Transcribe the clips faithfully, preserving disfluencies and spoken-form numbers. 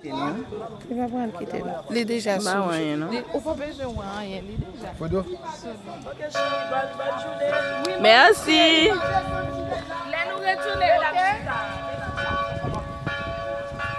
Li pa pral kite nou. Li deja sou. Li, ou pa bezwen wè anyen, li deja. Foto. Mèsi. Lè nou retounen, l ap chita.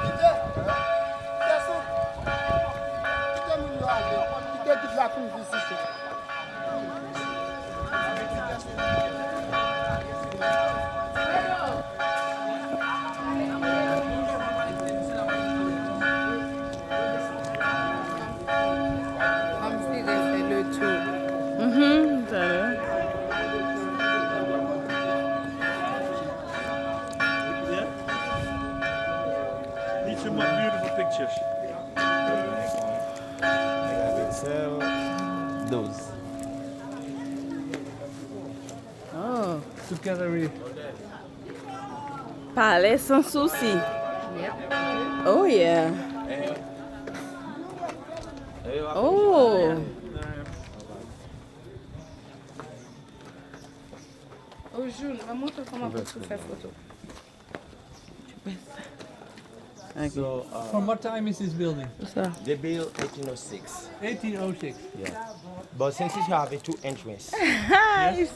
Kite, kite moun yo ale. Kite gid la fin vizite. Kòmsi li fè le tour. Mhm, talè. Yeah. These are my beautiful pictures. Megapixel douz. Oh. Tout gallery. Palè Sans Souci. Oh yeah. Oh. Oh, Jules, mwen montre kòman pou fè foto. Ok. So, uh, from what time is this building? What's up? They built eighteen oh six. Eighteen oh six. Yeah. But since you have a two entrance,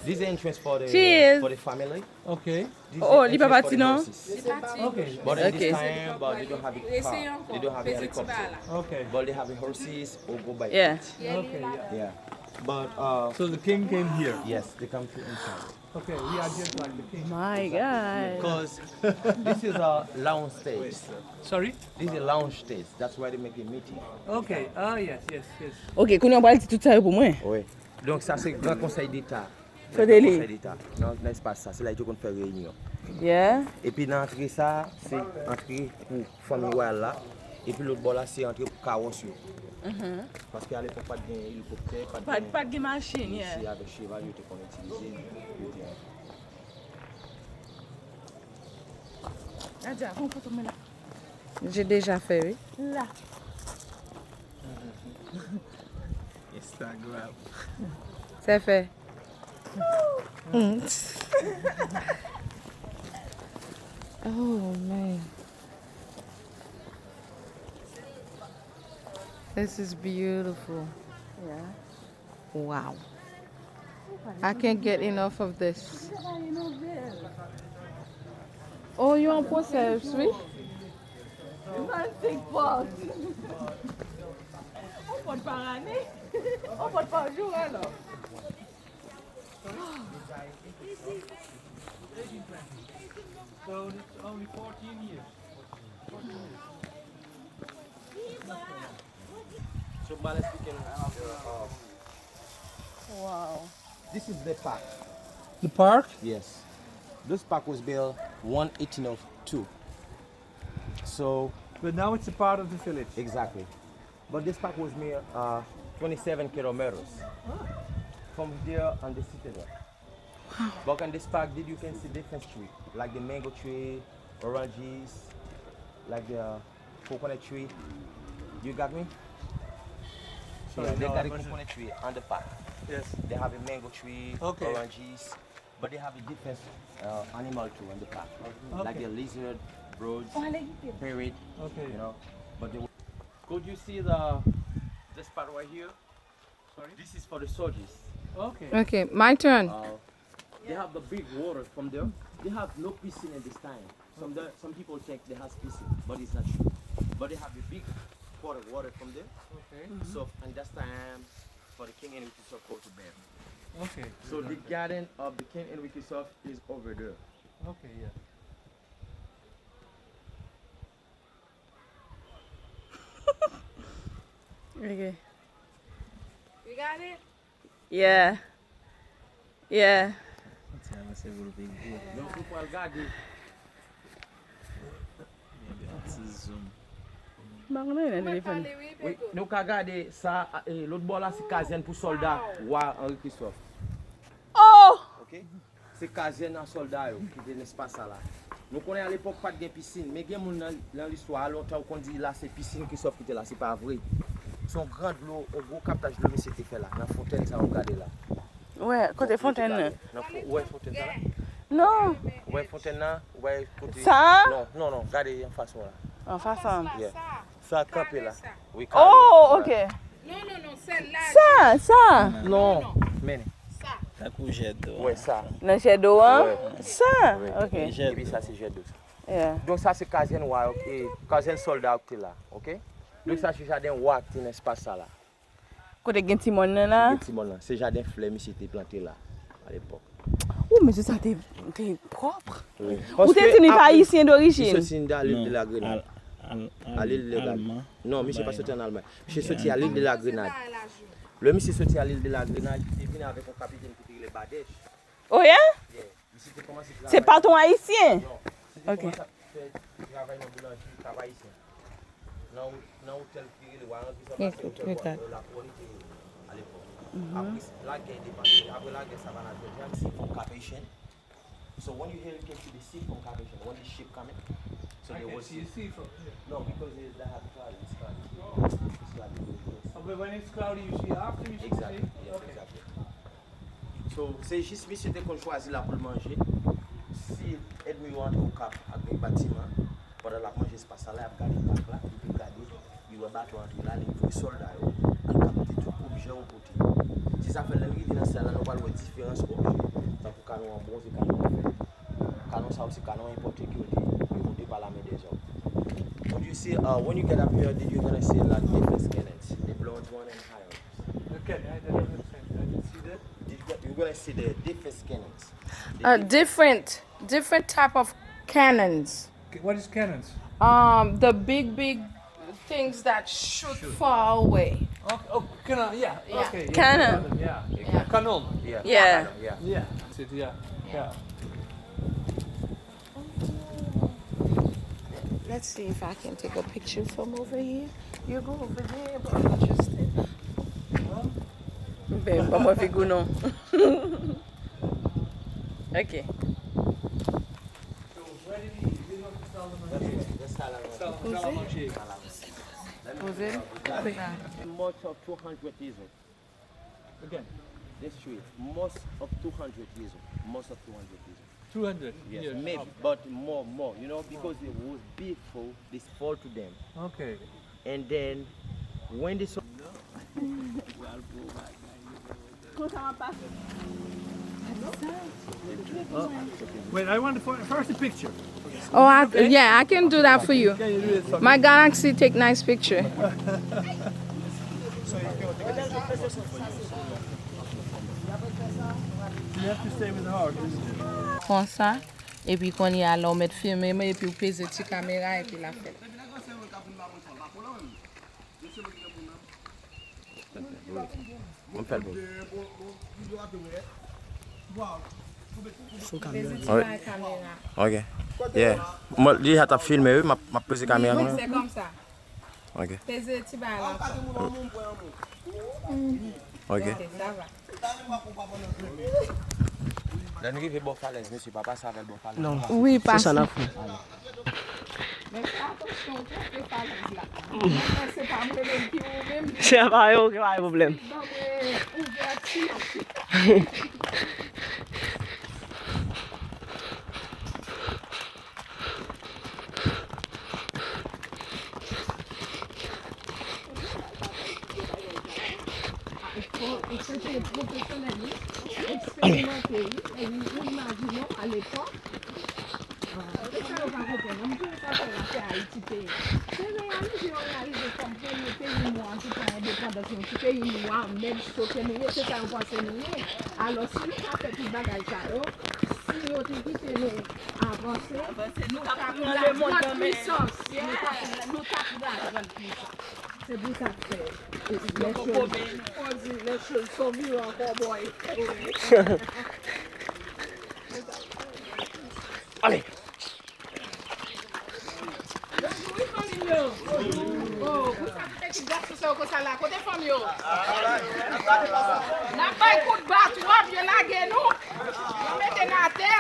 this entrance for the, cheers, for the family. Okay. This entrance for the horses. Oh, li pa pati non? Okay. But in this time, but they don't have a car. They don't have a helicopter. Okay. But they have a horses or go by foot. Yeah. Okay, yeah. Yeah. But, uh, so the king came here? Yes, they come to inside. Okay, we are just like the king. My God. Because this is a lounge stage. Sorry? This is a lounge stage. That's why they make a meeting. Okay. Ah, yes, yes, yes. Ok, kounye a w pral di tout sa yo pou mwen. Wi. Donk, sa se Gran Konsèy Deta. Kote li? Gran Konsèy Deta. Nan, nan espas sa, se la yo te konn fè reyinyon. Yeah. Epi nan antre sa, se antre pou fanmi wayal la. Epi lòt bò la, se antre pou kawòs yo. Mhm. Paske alepòk, pa t gen elikoptè, pa t gen, pa t gen machin, yeah. Mesye avèk cheval, yo te konn itilize, yo te. Nadia, pran foto mwen la. J'ai déjà fait, wi. La. Instagram. C'est fait. Oh, man. This is beautiful. Yeah. Wow. I can't get enough of this. Oh, you want process, wi? Ou pòt pa ane, ou pòt pa jou alò. So it's only fourteen years. So, Males, we can, uh, wow. This is the park. The park? Yes. This park was built one eighteen oh two. So. But now it's a part of the village. Exactly. But this park was made, uh, twenty-seven kilometers from here on the citadel. Wow. But in this park, did you can see different tree, like the mango tree, oranges, like the coconut tree. You got me? So yeah, they got a coconut tree on the park. Yes. They have a mango tree, okay, oranges, but they have a different, uh, animal too in the park, okay, like the lizard, birds, parrot, okay, you know. But they, could you see the, this part right here? Sorry? This is for the soldiers. Okay. Okay, my turn. Uh, they have the big water from there. They have no piscine at this time. Some the, some people think they have piscine, but it's not true. But they have a big pot of water from there. Okay. Mm-hmm. So, and that's time for the King Henry Christophe go to bed. Okay. So the garden of the King Henry Christophe is over there. Okay, yeah. Okay. You got it? Yeah. Yeah. Ti avanse pou l pi gwo. Donk, nou pral gade. Yon ti zoom. M pa konnen nan telefòn. Wi, nou ka gade sa, e, lòt bò la, se kazèn pou sòlda wa Henri Christophe. Oh! Ok? Se kazèn a sòlda yo ki te nan espas sa la. Nou konnen alepòk pa t gen pisin, men gen moun nan, nan listwa a lontan yo konn di la se pisin Christophe ki te la, se pa vre. Se yon gran dlo, yon gwo kaptaj dlo misye te fè la, nan fontèn sa w gade la. Wè, kote fontèn nan? Nan fo-, wè fontèn sa la? Non. Wè fontèn nan, wè kote. Sa? Non, non, non, gade anfas mwen la. Anfas an? Yeah. Sa kanpe la. Wi, oh, ok. Sa, sa. Non, men. Tankou jèdo. Wè sa. Nan jèdo an? Sa. Ok. Epi sa se jèdo sa. Donk sa se kazèn wa, kazèn sòlda yo ki te la, ok? Donk sa se jaden wa ki te nan espas sa la. Kote gen ti mòn nan la? Gen ti mòn nan. Se jaden flè misye te plante la, alepòk. Ou, mesye sa te, te pwòp. Ou te di nou pa ayisyen dorijin. Misye soti a l'île de la Grenade. A l'île de la Grenade. Non, misye pa soti an Almay. Misye soti a l'île de la Grenade. Lè misye soti a l'île de la Grenade, li te vin avèk yon kapitèn ki te rele Badèch. Oh yeah? Se pa ton ayisyen? Ok. Fè travay nan boulanjri, travay isi. Nan nan otèl ki rele Waranti sa pase otèl Lakwòni te ye alepòk. Apre lagè endepandans, apre lagè Savannah Georgia, I'm seeing from Carpathian. So when you hear you can see the sea from Carpathian, when the ship coming, so they will see. No, because they, they have cloud, it's cloudy. It's cloudy. But when it's cloudy, you see after you see the sea? Exactly. Yes, exactly. So, se jis misye te konn chwazi la pou l manje. Si ènmi yo antre Okap ak batiman, pandan l ap manje espas sa la, y ap gade pak la, li te gade, li wè bato antre la, li voye sòlda yo al kapte tout objè yo pote. Se sa fè lè n rive nan sal la, nou pral wè diferans objè, tankou kanon an bwonz e kanon an fè. Kanon sa yo se kanon enpòte ke yo te enpòte pa lame dèzòm. When you see, uh, when you get up here, then you're gonna see a lot of defense cannons, the bronze one and higher. Okay, I didn't understand. I didn't see that. Did you, you're gonna see the defense cannons. The Uh, different, different type of cannons. Okay, what is cannons? Um, the big, big things that shoot far away. Okay, oh, cannon, yeah, yeah. Okay, yeah, cannon, yeah. Yeah. Canon. Yeah. Yeah. Canon, yeah. Yeah. Yeah. Yeah. Let's see if I can take a picture from over here. You go over there, but I'm interested. Ben, ban mwen figi w non. Ok. Poze. Poze. Most of two hundred years old. Again, this tree, most of two hundred years old. Most of two hundred years old. Two hundred years. Yes, maybe, but more, more, you know, because it was before this fall to them. Okay. And then, when this. Konsa w ap pase. Wait, I want the fir- first the picture. Oh, I, yeah, I can do that for you. My Galaxy take nice picture. You have to stay with her. Konsa, epi kounye a la w mèt filme mwen epi w peze ti kamera epi l ap fèt. Mwen fè l pou ou. Sou kamera. Peze ti bagay kamera. Ok. Yeah. Mwen deja t ap filme wi, m ap, m ap peze kamera. Wi, se konsa. Ok. Peze ti bagay la. Ok. Sa va. Lè n rive bò falèz, mesye, pa pase avè l bò falèz. Non. Wi, pase. Se sa n ap fè. Men fè atansyon, ou twonpe falèz la. Mwen se pa mwen menm ki ou menm. Se pa yo ki pa gen pwoblèm. Ban mwen ouvèti. Eksperimante, wi. Ou imajine w alepòk. Se sa yo pa konprann. Nan mouton sa fè la, se Ayiti peyi. Se reyalize yo reyalize kòm premye peyi nwa ki pran endepandans, yon ti peyi nwa, nèg sote nou ye, se sa yo panse nou ye. Alò, si nou pa fè tout bagay sa yo, si yo te kite nou avanse, nou t ap la grann pwisans. Nou t ap la grann pwisans. Se pou sa k fè. Yo poko beni. Fò di, les choses sont mûres en cowboy. Ale! Bonjou, wi, fanmi m yo. Oh, pou sa tout ekip gason sa yo konsa la. Kote fanm yo? N ap bay kout ba twòp, yo lage nou. Yo mete n atè.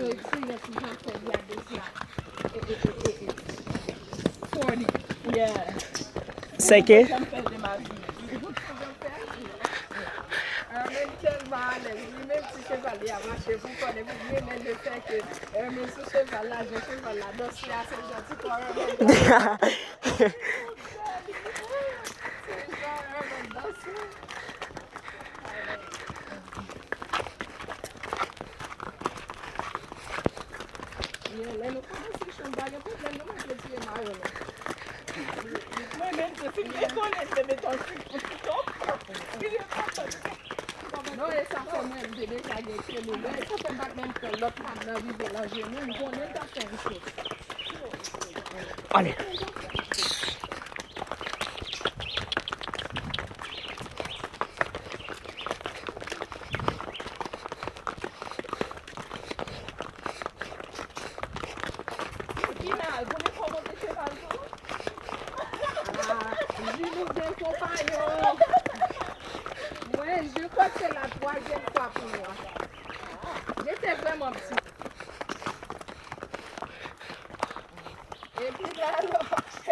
Yo eksperyans mwen fè gade sa. E, e, e, e, e. Forty. Yeah. Seke? Janm fè de ma vi. Ou konn sa m fè? Herman tèlman alèz, li menm ti cheval li ap mache pou kò l, epi li renmen le fè ke Herman sou cheval la, jan cheval la danse a, se jan ti kò Herman danse. Se jan Herman danse. Lè nou kòmanse chante, pa gen pwoblèm, nou mèt retire mayo nou. Mwen menm tou, si m te konnen m te mete yon ti, yon ti top, si je pa fè. Non, e sa fè mwen, m te deja gen kele. Lè sa fè m pa t menm pran lòt tab nan rive nan jenou, m konnen m t ap fè yon chòt. Ale. Final, pou li fè monte cheval tou. Ah, Jules ou gen konpayon. Mwen, je kwè ke se la twazyèm fwa pou mwen. Je te vrèman piti. Epi la,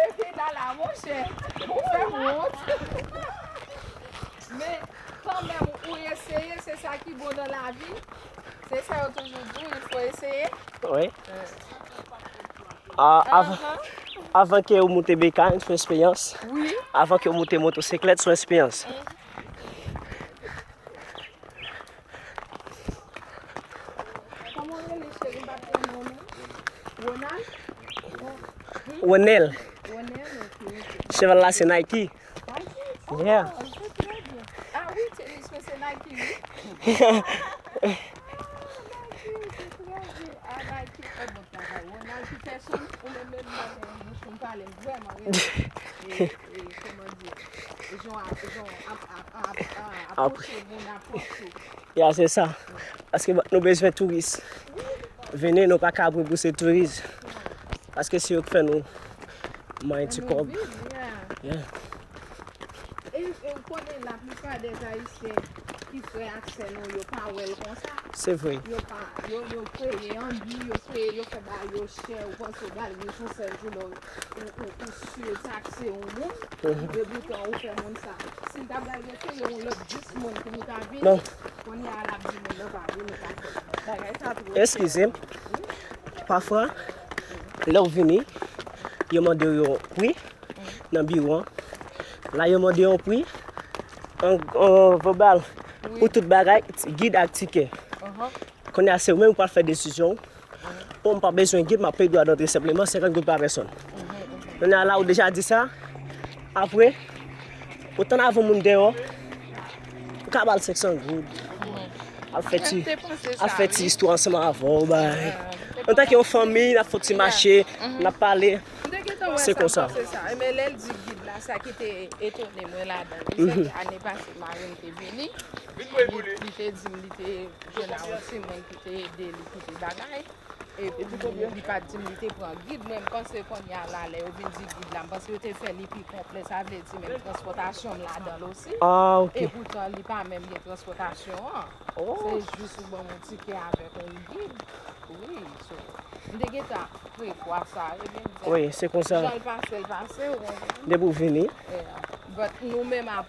epi la, la, monchè, ou fè m wont. Men, kanmenm, ou eseye, se sa ki bon nan lavi. Se sa yo toujou di, il faut essayer. Wi. A, avan, avan ke ou moute bekay, se yon eksperyans. Wi. Avan ke ou moute motosiklèt, se yon eksperyans. Kòman w rele cheri, m pa t konnen w non? Ronald? Wonèl. Ronald, ok, ok. Cheval la se Nike. Nike? Yeah. Oh, se trè byen. Ah wi, tenis mwen se Nike, wi. Ah, Nike, se trè byen. Ah, Nike, oh, bon travay. Ronald Peterson, ou menm menm nan bouch ou m pale, m vrèman renmen. E, e, kòman di, jan w ap, jan w ap, ap, ap, ap, apwoche moun apwòch ou. Ya, se sa. Paske nou bezwen touris. Vini, nou pa ka bouse touris. Paske se yo ki fè nou manyen ti kòb. Yeah. E, e ou konnen laplipa dè Ayisyen ki frè ak sè nou, yo pa wè l konsa. Se vre. Yo pa, yo, yo kreye anbi, yo kreye, yo fè bagay yo chè, ou panse w pral riche yon sèl jou lè w, ou, ou, ou sitakse yon moun, e poutan ou fè moun sa. Si l ta pral retire yon lòt dis moun pou nou ta vini, kounye a l ap di moun nan pa vini, pa fè bagay sa twò chè. Eskize m. Pafwa, lè w vini, yo mande w yon pri nan biwo an. La, yo mande yon pri an, an vèbal pou tout bagay, gid ak tikè. Kounye a, se ou menm ki pral fè desizyon w. Bon, m pa bezwen gid, m ap peye dwa dantre senpleman, senkant goud pa pèsòn. Kounye a la, ou deja di sa. Apre, ou tann avè yon moun deyò, ou ka ba l senk san goud. Al fè ti, al fè ti istwa ansanm avè w, bay. Antanke yon fanmi, n ap fè ti mache, n ap pale. Se konsa. Men lè l di gid la, sa ki te etone mwen ladan li, se ke ane pase, mari m te vini, li, li te di m li te jwenn a yon timoun ki te ede li kite bagay. Epi li pa t di m li te pran gid. Mwen, m panse kounye a la, lè yo vin di gid la, m panse yo te fè li pi konplè. Sa vle di menm transpòtasyon m ladan l osi. Ah, ok. Epoutan, li pa menm gen transpòtasyon an. Se jis ou ban m yon tikè avèk yon gid. Wi, so, m te gentan prevwa sa. Ebyen, m di, Wi, se konsa. Jan l pase, l pase, ou konprann? Depi w vini. Yeah. But nou menm ap,